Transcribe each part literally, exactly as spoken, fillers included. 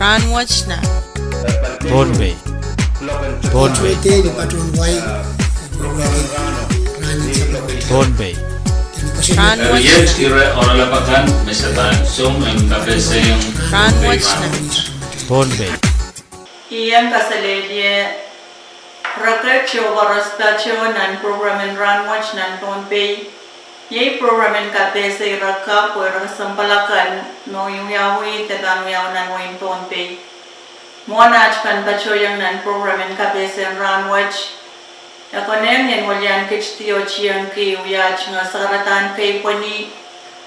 Rahnwet nan Pohnpei. Pohnpei. Pohnpei. Rahnwet nan Pohnpei. Ien kaselehlie reket oh koaros patoh nan program en Rahnwet nan Pohnpei. Iei program en kapehse ire kapw oh ire kesempwal akan me wiawi de pahn wiawi nan wehin Pohnpei. Mwohn aht pahn patohiong nan program en kapehse en rahnwet, e konehng en welian kit diotiengki wia aht tungoal sakaradahn keipweni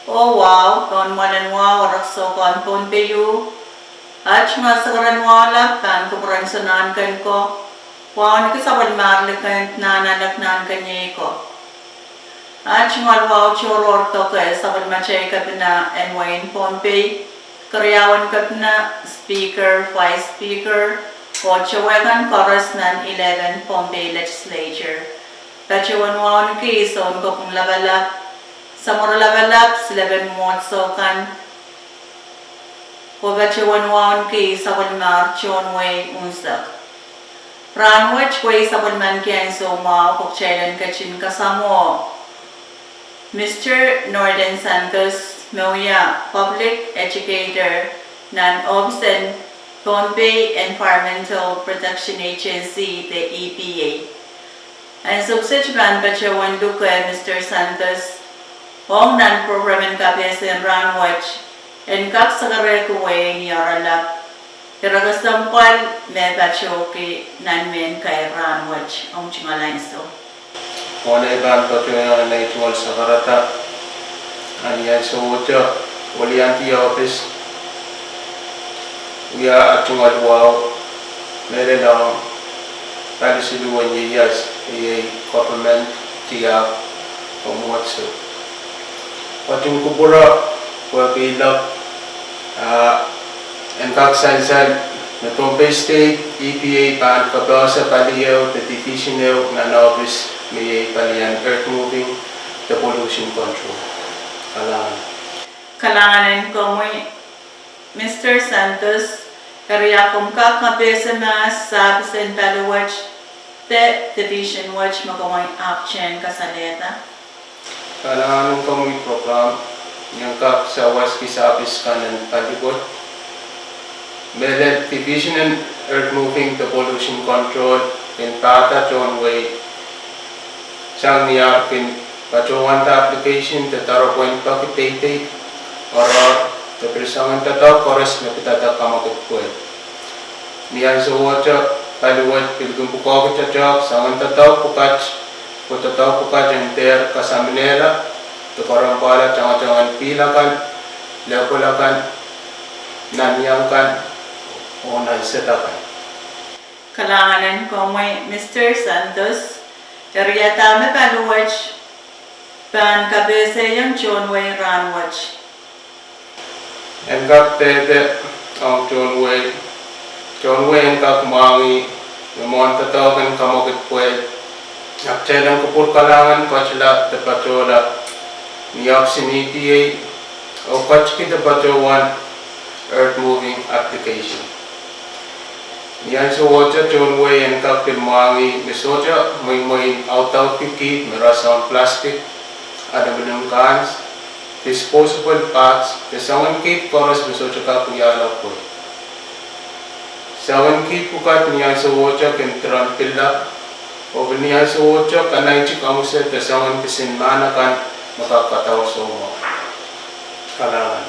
oh wahu pohn mwoalen wahu oh rek soukohn Pohnpei. Aht tungoal sakaradahn wahu lap pahn kupwuren Sohn Ahnken ko, wauneki sapwellimahr Likend, Nahnalek, Nahnkeniei ko. Aht tungoal wahu tohrohr doke sapwellimatail kepina en wehin Pohnpei, keriaun kepina, speaker, vice speaker, oh towe kan koaros nan eleven Pohnpei Legislature. Patohwan wauneki Sounkopwung Lapalap, Samworo Lapalap, silepen mwomwohdiso kan, oh patohwan wauneki sapwellimahr Tohn Wei unsek. Rahnwet wei sapwellimaniki ansou mwahu pwe kitail en ketin kasamwo Mister Norton Santos, me wia public educator nan ohpis en Pohnpei Environmental Protection Agency de E P A. Ansou kiset I pahn patohwan luke Mister Santos ong nan program en kapehse en rahnwet, en kak sakarehki wehi ni oaralap, ire kesempwal me patohki nan mehn kair rahnwet. Ong tungoal ansou. Mwohn ei pahn patohwan ei tungoal sakarada, ni ansowohte weliandi ohpis, wia aht tungoal wahu mehlel ong pali siluh en ieias, iei government, tiahk oh mwomwohdiso. Ketin kupwure pwehki ilok, ah, en kak sansal me Pohnpei State E P A pahn kapehse pali ehu de division ehu nan ohpis me iei pali en earth moving de pollution control. Kalahngan. Kalahngan en komwi, Mister Santos, eri a komw kak kapehse mahs sahpis en pali wet de division wet me komw ahpwtehn kasalehda? Kalahngan en komwi program, I en kak sawaski sahpis kan en pali wet. Mehlel division en earth moving de pollution control kin pahda tohn wei sang ni ar kin patohwanda application de doaropwehn peki deidei, oaroahr, de pil soangen doadoahk koaros me pidada kamwekid pwehl. Ni ansowohte pali wet pil kin pwukoahki doadoahk, soangen doadoahk pwukat, pwe doadoahk pwukat en dehr kasamwehla de koarompwahla tangatang en pihl akan, lehpwal akan, nan iang kan, oh nan sehd akan. Kalahngan en komwi, Mister Santos, eri a dahme pali wet pahn kapehsehiong tohn wei rahnwet? En kak dehde ong tohn wei, tohn wei en kak mwahngih me mwohn doadoahk en kamwekid pwehl, ahpw kitail en kupwur kalahngan ketila de patohla ni ohpisin E P A oh ketiki de patohwan earth moving application. Ni ansowohte tohn wei en kak pil mwahngih me sohte mweimwei en audaudki kiht me rasehng plastic, aluminum cans, disposable bags, de soangen kiht koaros me sohte kak wiahla pwehl. Soangen kiht pwukat ni ansowohte kin diren pilla, oh pil ni ansowohte kanaiti kamwise de soangen kisin mahn akan me kak kadaur soumwahu. Kalahngan.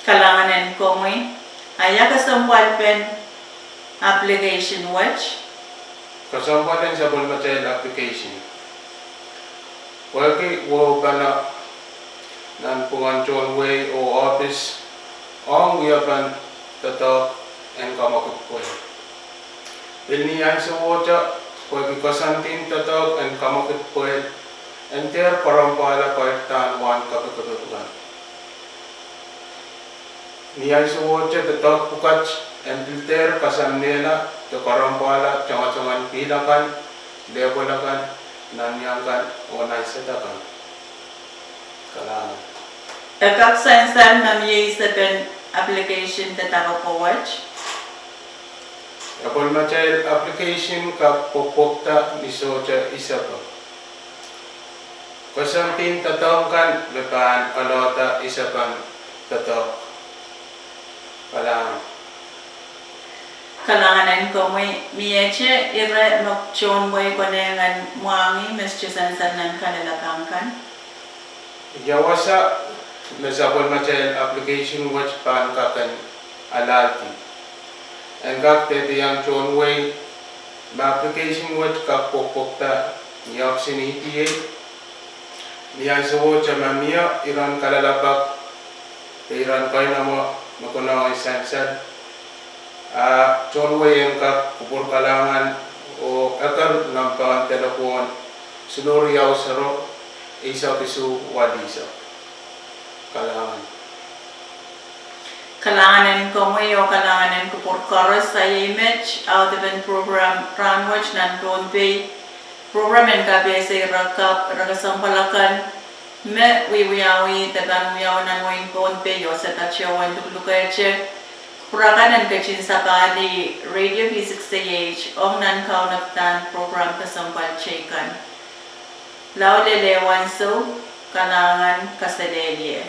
Kalahngan en komwi. A ia kesempwalpen application wet? Kesempwal en sapwellimatail application, pwehki wehupene nanpwungen tohn wei oh ohpis ong wiepen doadoahk en kamwekid pwehl. Pil ni ansowohte, pwehki koasoandi en doadoahk en kamwekid pwehl, en dehr koarompwahla keirdahn wahn kapikipik kan. Ni ansowohte doadoahk pwukat en pil dehr kasamwehla de koarompwahla tangatang en pihl akan, lehpwal akan, nan iang kan, oh nan sehd akan. Kalahngan. E kak sansal ma mie isepen application de doaropwe wet? Sapwellimatail application kak pwopwokda ni sohte isapeng. Koasoandi doadoahk kan me pahn oalohda isapeng doadoahk. Kalahngan. Kalahngan en komwi. Miehte ire me tohn wehi konehng en mwahngih me sohte sansal nan kalelapak kan? Ia wasa me sapwellimatail application wet pahn kak en alahdi? En kak dehdehiong tohn wehi me application wet kak pwopwokda ni ohpis en E P A, ni ansowohte ma mie iren kalelapak de iren keinemwe me konehng en sansal, a tohn wehi en kak kupwur kalahngan oh eker nempe en delepwohn siluh riau sero eisek isuh walu eisek. Kalahngan. Kalahngan en komwi oh kalahngan en kupwur koaros. A iei met audepen program rahnwet nan Pohnpei. Program en kapehse ire kak, ire kesempwal akan me wiewiawi de pahn wiawi nan wehin Pohnpei oh se patohwan luklukehte kupwur akan en ketin sapahlih Radio V six A H ong nan kaunopadahn program kesempwal teikan. Lao lel ehu ansou, kalahngan, kaselehlie.